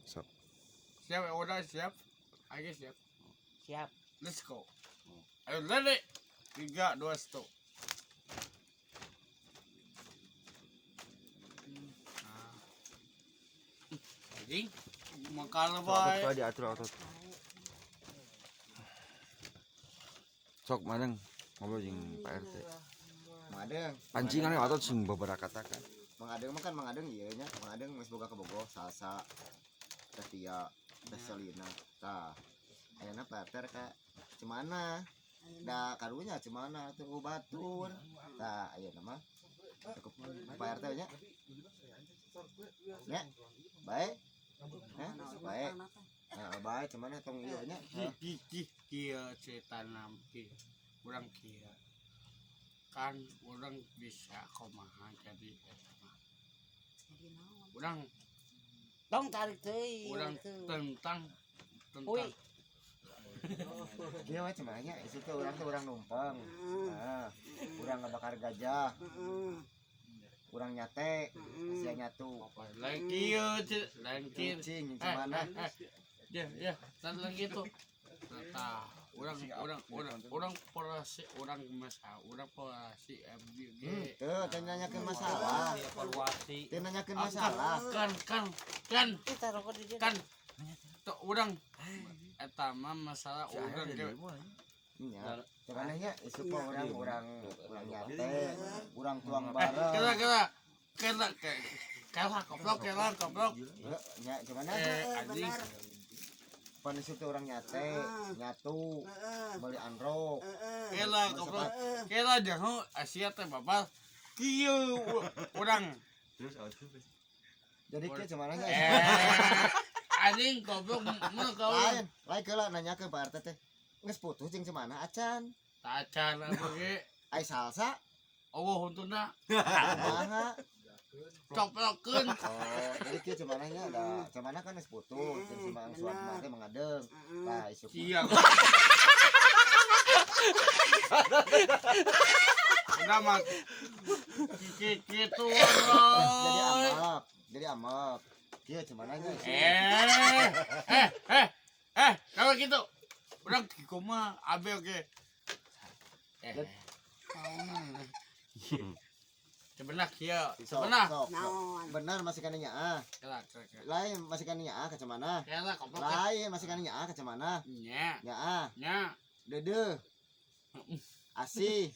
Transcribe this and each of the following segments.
Sok. Siap, udah siap. Ayo siap. Siap. Let's go. Ayo ready. Tiga, dua, satu. Nah. Anjing, makan Sok bae. otot diatur otot. Sok madeng ngobrol jeung Pak RT. Mang Adeng. Pancingan we otot sing beberapa katakan. Mang Adeng mah kan Mang Adeng ieu nya, Mang Adeng geus boga kabogoh Salsa, Teh Tia, Teh Selina. Tah. Ayeuna Pak RT ka cemana? Da karunya cemana tuh batur. Tah ayeuna mah cukup Pak RT nya. Nya. Baik. Hah? Baik. Nah, baik cemana tong ieu nya. Ki ki kieu cerita nampi urang kieu kan urang bisa kumaha jadi eta mah. Urang Tong tarik teuing. urang Tuh. tentang Ui. tentang Kieu we cemana nya isu teh urang teh urang numpang. Nah, urang ngabakar gajah, urang nyate, sia nyatu. Lain kieu lain kieu. Kucing Eh, cemana? eh, eh. Ya, ya, lain gitu. Tah, urang urang urang urang porasi urang masa urang porasi FGG. Tuh, teu nanyakeun masalah. Evaluasi. Teu nanyakeun masalah. Kan kan kan Ih, taruh rokok di dieu. kan tuh urang eta mah masalah urang ge Nya. Cemana nya isuk mah urang urang urang nyate, urang tuang eh bareng. kira kira kira kira goblok kira goblok Heuh, Nya cemana? eh anjing Pan isuk teh urang nyate, nyatu, meuli androk. kira goblok kira jaho Asia teh babal kieu urang Jadi kieu cemana nya? eh anjing goblok mun kau Lain, lain keula nanyakeun Pak RT teh. Geus putus jeung cemana acan? tacan atuh ge Ai salsa eueuh huntuna kumaha? coplokeun Oh, jadi kieu cemana nya da cemana kan geus putus jeung si Mang Suat mah teh mengadeng. Tah isuk mah. Iya. Udah mah gitu Jadi woy. amak, jadi amak. Kieu cemana nya isuk. Eh, eh, eh, eh, kalau gitu. Urang kumaha abe oke. Eh. Sebenarnya kieu, Sok, sebenarnya. sok, sok. Naon? Benar masih kana nyaah. Kela, kela, kela. Lain masih kana nyaah ka cemana? Kela goblok. Lain masih kana nyaah ka cemana? Nya, Nyaah, nya. deudeuh. Asih.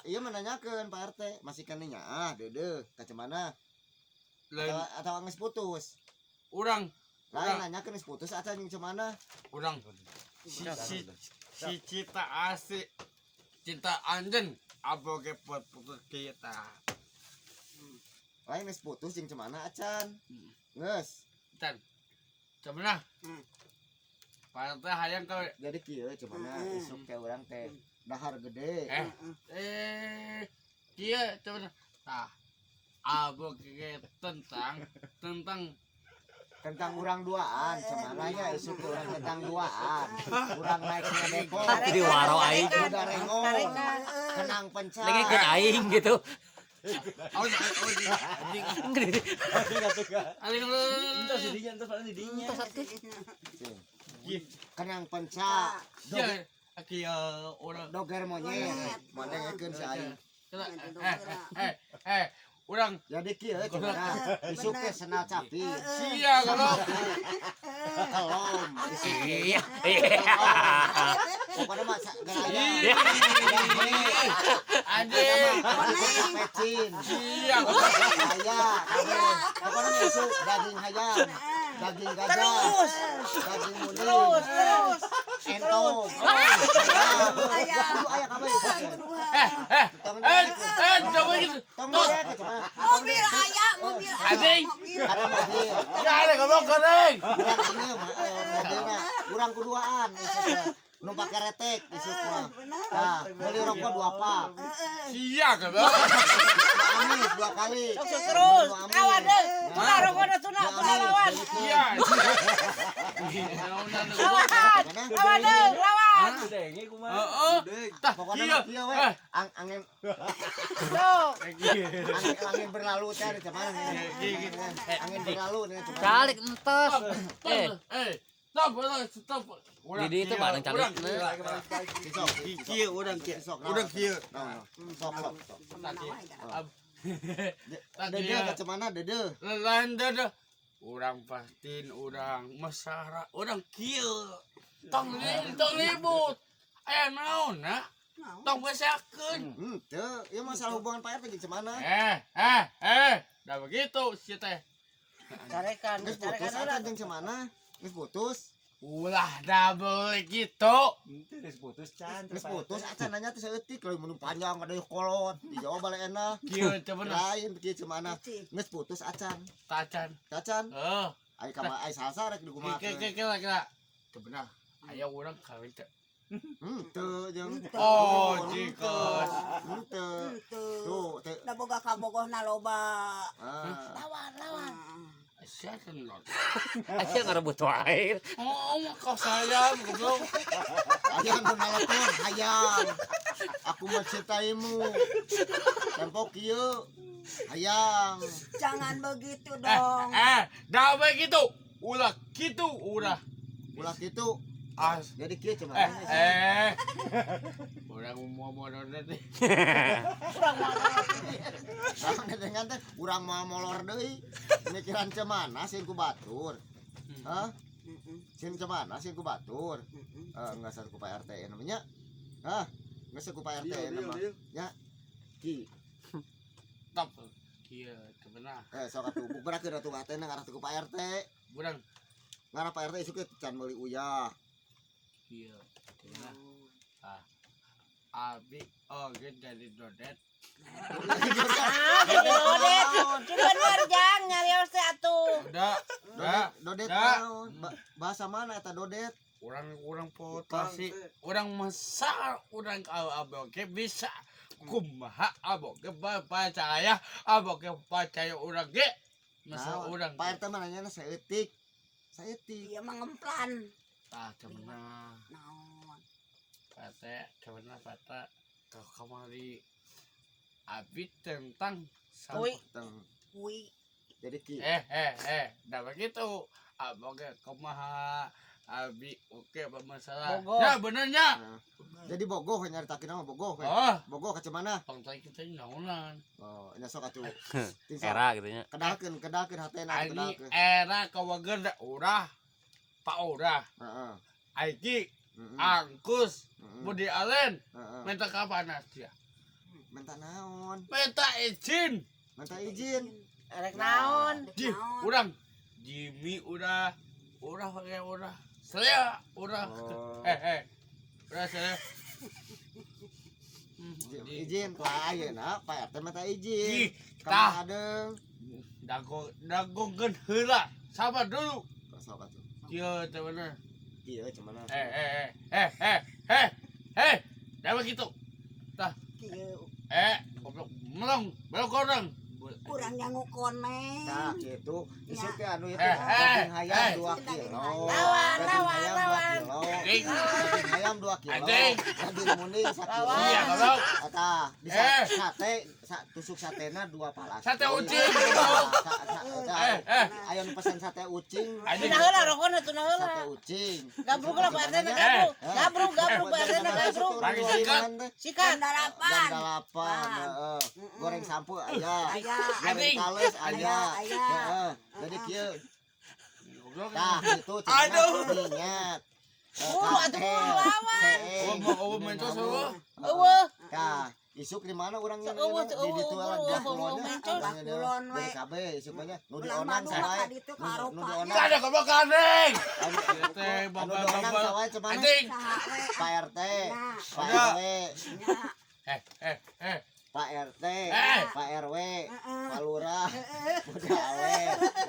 Iya menanyakeun Pak RT, masih kana nyaah, deudeuh ka cemana? Lain Atau atau geus putus. urang, Lain Urang. nanyakeun geus putus acan jeung cemana? urang si si si cita asih cinta anjen aboge putus kita. Lain geus putus jeung cemana acan? Geus. Dan sebenarnya Pak RT hayang ke Jadi kieu cemana isuk teh urang teh dahar gede. eh eh kieu sebenarnya tah aboge tentang tentang Tentang urang duaan cemana nya isuk teh urang tentang duaan. Urang naik ke Depok. Jadi waro aing. Udah rengon. Kenang pencar. Lagi aing gitu. oh oh anjing anjing Entar didinya, entar paling didinya. Kenang penca. kieu kieu urang Doger monyet. Mandengekeun si aing. eh eh eh urang Jadi kieu cenah isuk teh senal capi. sia kalau Kelom isuk teh. Iya. Iya. Pokoknya mah geraya. anjing Pecin. sia Haya. Pokoknya mah isuk daging hayam. Daging gajah. Terus. Daging muning. Terus, terus. Entong. Ayam. Kudu aya kabeh isuk teh. eh eh Tong eh eh coba gitu Tong dek cenah. Mobil aya, mobil aya. Anjing. Mobil. Ada mobil. Ya ada goblok goreng. Urang ieu mah mobilna urang kuduaan isuk teh. Numpak keretek isuk mah. Nah, beli rokok dua pak. Sia goblok. Amis dua kali. Sok sok terus. Nu amis. Lawan deh. Tuna rokokna tuna, Nu tuna amis. lawan. Sia. Lawan. Mana? Lawan deh, lawan. Denge kumaha? Heeh. Tah, Pokoknya kieu. mah kieu we. Eh. Angin Sok. angin angin berlalu teh di mana? Angin berlalu nih cuman. Calik entos. Eh, Eh, stop, stop, stop. Di itu bareng calik. Sok, Kieu urang kieu. sok. Urang kieu. Nah, sok sok sok. Tah Dede kieu. ka cemana dede? Lain dede. Urang pastiin urang mesara urang kieu. Tong tong ribut. Aya naon na? Tong besakeun. Teu, ieu masalah hubungan Pak RT jeung cemana? Eh, eh, eh, dah begitu si teh. Carekan, Geus putus carekan atuh heula. jeung cemana? Geus putus. Ulah dah begitu. Geus putus can. Geus putus acan nanya teh saeutik leuwih mun panjang kada kolot. Dijawab balik enak. Kieu teh bener. Lain kieu cemana? Geus putus acan. Tacan. Acan. Eh, Ai kama ai salsa rek kira dikumahakeun. kira kira kira. Teu bener. Aya urang kawin teh. Henteu jeung. Oh, jikos. Henteu. Henteu. Tuh, teu. Da boga kabogohna loba. Ah. Lawan, lawan. Sia kenal. Aja ngarebut wae. Oh, kau sayang goblok. Hayang nu naleupon, hayang. Aku mencintaimu. Tempo kieu. Hayang. Jangan begitu Eh, dong. eh, dah begitu. Ulah gitu, ulah. Ulah kitu. As. Jadi kieu cuma. Eh, eh. Urang mau mau nanti. Urang mah Urang dengan teh urang moal molor deui. Mikiran cemana sieun ku batur. Hah? Sieun cemana sieun ku batur. Eh, enggak ku Pak RT namanya. Hah? Geus ku Pak RT nama. Ya. Ki. Stop. Kieu teu bener. Eh, sok atuh berakeun atuh hatena ngarah ku Pak RT. Urang Ngarah Pak RT isuk can meuli uyah. kieu teu bener. Ah. Abi oge jadi dodet. Ah, jadi dodet. Bener jang nyarios teh atuh. Udah, udah. Dodet Dah. naon? Bahasa mana eta dodet? Orang orang potasi, orang masa orang aboge bisa kumaha aboge percaya aboge percaya urang ge masa Naon? urang Pak RT mah nanyana saeutik. Saeutik. Ieu mah ngemplan. Tah temenah Naon? Pate temenah pata ke kamari abi tentang Kui. Teng. Kui. Jadi ki. Eh eh eh dah begitu aboge kumaha abi oke apa masalah Bogoh. ya benernya. Nah. Jadi bogoh we nyaritakeun mah bogoh we. Oh, Bogoh ka cemana? tong tadi kita naonan. Oh, nya sok atuh. Ting sok. Era gitu nya. Kedalkeun, kedalkeun hatena Ani kedalkeun. era kawager da urah pak urah Heeh. Aiki Heeh. Angkus Heeh. Budi Allen Heeh. minta kapan dia Minta naon? minta izin. Minta izin. Erek naon? Ji, urang Jimmy udah udah pakai udah saya udah. Oh. Eh eh udah saya. Izin Pak ayeuna Pak RT minta izin. Ih, Ka tah. Adeng. Dago dagokeun heula sabar dulu. Sok atuh. Kieu teh bener. Kieu cemana? Eh eh eh eh eh eh eh dah begitu. Kieu Eh goblok melong belok orang. Kurang nyangu koneng. Nah, gitu. Isuk teh anu itu Eh, eh, daging hayam eh. 2 kilo. Lawan, Daging lawan, hayam 2 lawan. kilo. Anjing. Daging hayam 2 kilo. Anjing. Daging muning 1 kilo. Lawan. Iya goblok. Eta di Eh. sate tusuk satena 2 palas. Sate ucing, goblok. Eh eh Ayo nu pesen sate ucing. Anjing. Tuna heula rokona tuna heula. Sate ucing. Gabruk lah Pak RT na Eh. gabruk. Gabruk, gabruk Pak RT na gabruk. Bagi sikat. Sikat. Jam 8, heeh. Goreng sampo aya. Aya. Goreng Anjing. tales aya. Aya. Heeh. Jadi kieu Goblok. tah kitu Aduh. minyak. Buru atuh buru lawan. Oh, mau oh mentos eueuh. Eueuh. Tah, isuk di mana urang Sok eueuh, di eueuh, ditu eueuh, lah eueuh, kulonnya. mencos. Kulon we. Kabeh isuk mah nya nu Ulang dionang Madura sawae. ka ditu ka Nu Eropa. dionang. Kada goblok anjing. Teh Anu bapak dionang bapak. sawae cenah. Anjing. Pak RT, Pak Udah. RW, Eh eh eh Pak RT, Eh. Pak RW, Pak Lurah, Udah awe.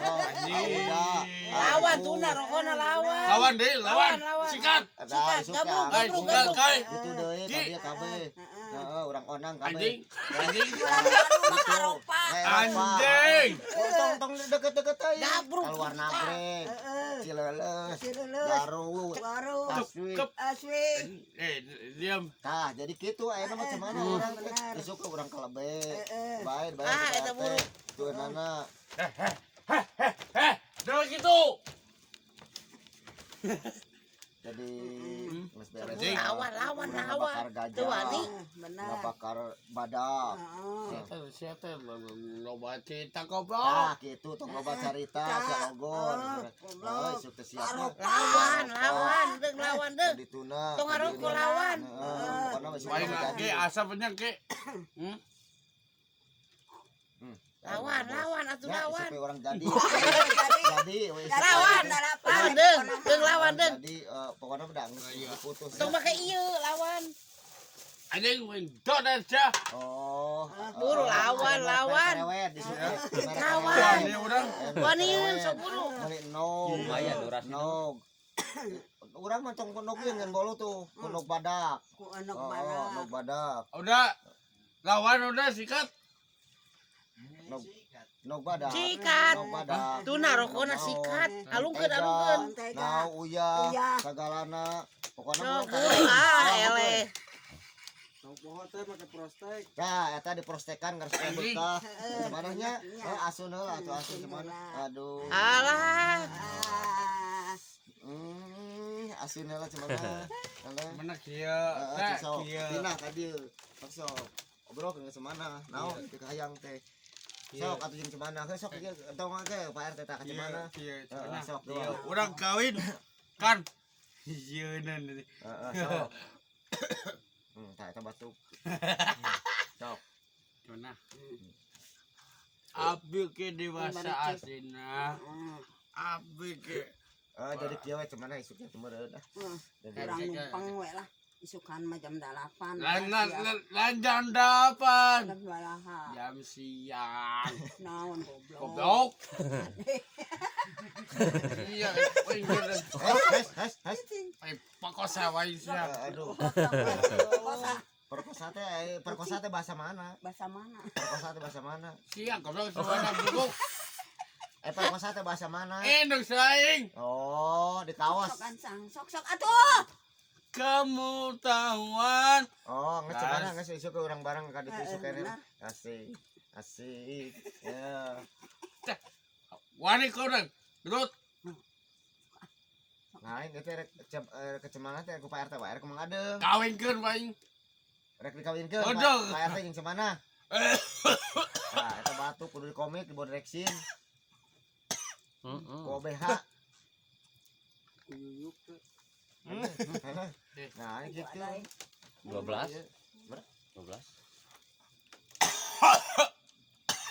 Oh, udah. Lawan tuna rokona lawan. Lawan deh, lawan. Lawan, lawan. Sikat. Tah, isuk Sikat, teh, gabruk, Kai, gabruk, sikat, gabruk. kai. Itu deui Ki. kabeh kabeh. Heeh, urang onang kabeh. Anjing, anjing. Gitu. Anjing. Tong tong deket-deket euy. Gabruk. Keluar nagrek. Cileles, Cileles, Garut, Garut, Tasik. Kep. Aswi. Eh, diam. Tah, jadi kitu ayeuna mah cemana urang teh. Isuk ke urang kalebe. Bae bae. Ah, eta buru. Tuh nana. Eh, jangan gitu. Jadi geus beres. Lawan, lawan, Urang lawan. ngabakar gajah. Tuh, wani. Benar. Ngabakar badak. Heeh. Siapa loba cerita goblok. Tah, kitu tong loba carita sia ogon. Goblok. Oh, isuk teh siap. Lawan, lawan, deung lawan deung. Dituna. Tong ngaroko lawan. Heeh, pokona mah isuk Paling jadi. lagi asapnya ke. Hmm? Lawan, lawan atuh Ya, lawan. isuk we orang jadi. Jadi Jadi we isuk Lawan, jadi. lawan deung, deung lawan deung. Jadi pokoknya udah geus putus. Tong make ieu lawan. Ada yang main dot aja. Oh, Buru, lawan, lawan. Cerewet di situ. Lawan. Ini orang Waniun sok buru. Beli nog. Lumayan durasi. Nog. Urang mah tong nog ieu ngan bolu tuh, nog badak. Ku anak Oh, badak. nog badak. Udah lawan udah sikat. Nog nog badak. Sikat. Nog badak. Tuna rokona sikat. Alungkeun alungkeun. Mentega. Nah, uyah, Uyah. sagalana. Pokoknya Sok mah buru ah eleh. Nah, eta diprostekan geus betah. Cemana nya? Eh, asun heula atuh asun cemana. Aduh. Alah. Ah, Asun heula cemana. Alah. Mana kieu? Heeh, Nah, sok. kieu. Pindah ka dieu. Sok sok. Obrol ke cemana. Naon teu kahayang teh. Sok atuh jeung cemana. Heuh sok ieu entong ge Pak RT tah ka cemana. Kieu, Heeh, cemana? sok Kieu. doang. Urang kawin kan. Hijeunan. Heeh, sok. Tah eta batuk. Sok. Cemana? Abi ke dewasa aslina. Abi ke Eh, jadi kieu we cemana isuknya teu meureun ah. Jadi Urang numpang we lah. Isukan mah jam 8. Lan lan lan lan jam 8. Jam balaha. Jam siang. Naon goblok. Goblok. Iya, oi, bener. Hes hes hes. Ai pakosa wae sia. Eh, aduh. Perkosa. Perkosa teh perkosa teh bahasa mana? Bahasa mana? Perkosa teh bahasa mana? Sia goblok suara buguk. Eh perkosa teh bahasa mana? Endong saing. Oh, di kaos. Sok ancang, sok sok atuh. Kamu tahuan. Oh, nggak cemana Gas. nggak isuk ke urang bareng ka ditu isuk Eh, kene. benar. Asik. Asik. Ya. Wani korang. Rut. Nah, ini teh rek ke cemana teh ku Pak RT wae rek Mang Adeng. Kawinkeun wae. Rek dikawinkeun Pak Aduh. Pak RT jeung cemana? Nah, eta batu kudu dikomik di direksin Heeh. ku OBH. Nah, ini gitu. 12. 12.